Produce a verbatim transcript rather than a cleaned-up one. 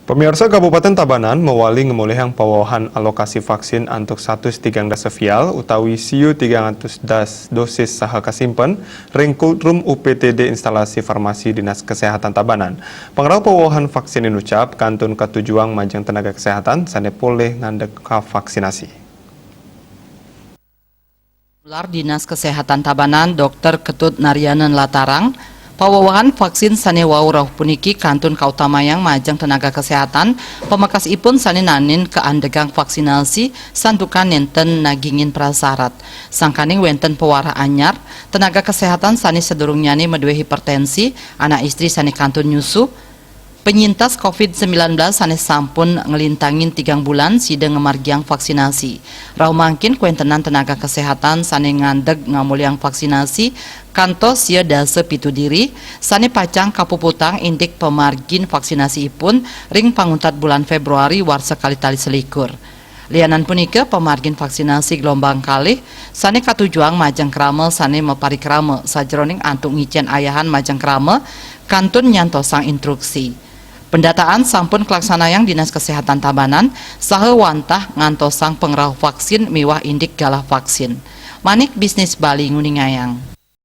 Pemirsa, Kabupaten Tabanan mawali ngamulihang pawawahan alokasi vaksin antuk satus tigang dasa vial utawi siu tigang atus das dosis saha kasimpen ring Cold Room U P T D instalasi farmasi Dinas Kesehatan Tabanan. Pangrauh pawawahan vaksin inucap kantun katujuang majeng tenaga kesehatan sane polih ngandeg kavaksinasi. Ular Dinas Kesehatan Tabanan, Dokter Ketut Narianen latarang, pawawahan vaksin sane wau rauh puniki kantun kautamayang majeng tenaga kesehatan, pamekasipun sane naenin kaandegang vaksinasi santukan nenten nagingin prasarat. Sangkaning wenten pawarah anyar, tenaga kesehatan sane sadurungnyane madue hipertensi, anak istri sane kantun nyusu, penyintas covid sembilan belas sane sampun nglintangin tigang bulan sida ngamargiang vaksinasi. Rauh mangkin kwentenan tenaga kesehatan sane ngandeg ngamulihang vaksinasi kantos sia dasa pitu diri sane pacang kapuputang indik pamargin vaksinasiipun ring panguntat bulan Februari warsa kalih tali selikur. Lianan punika, pamargin vaksinasi gelombang kalih sane katujuang majeng krama sane maparikrama sajeroning antuk ngicen ayahan majeng krama kantun nyantosang instruksi. Pendataan sampun kalaksanayang Dinas Kesehatan Tabanan saha wantah ngantosang pangrauh vaksin miwah indik galah vaksin. Manik Bisnis Bali nguningayang.